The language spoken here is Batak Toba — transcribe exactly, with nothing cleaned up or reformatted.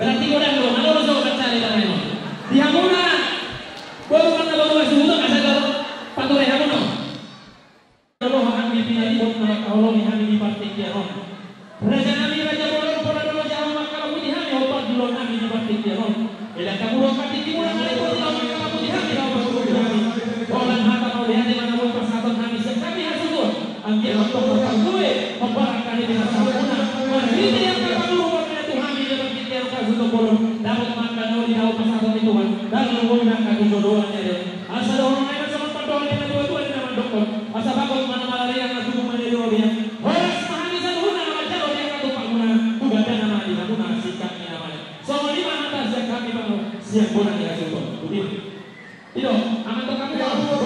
Berarti godang do, na lolo so pancari tanai on. Di hamuna boru, na boru hasuhuton, asa do pature hamuna. Dohot hami pinaribot na mangkaholongi hami di partingkian on. Raja nami, raja bolon, pola dolo jabu mangkalambuti hami, hombar jolo nami di partingkian on. Ela kaburuan partingki muna na ipoti laho mangkalambuti hami, laho mangkalambuti hami. Holan hata mauliate ma na boi pasahaton hami sian hami hasuhuton. Anggiat ma tong marparbue hombar angka na pinasahat muna. Marhite angka pangurupan na tu hami di partingkian on hasuhuton bolon. Dapot ma angka na uli na boi pasahaton ni Tuhan. Dang na boi angka tu joloan ni ari on. Asa dohonon nami ma songon pandohan ni natuatua na mandokkon, asa bagot ma na marariang, na tubu ma na di robean. Horas ma hami saluhutna na manjalo di angka tumpak muna, tu gandana ma di hamuna singkat ni na mate. Songon i ma hata sian hami, pang, sian bona ni hasuhuton. Boti ma. I do, amang, tong hamu.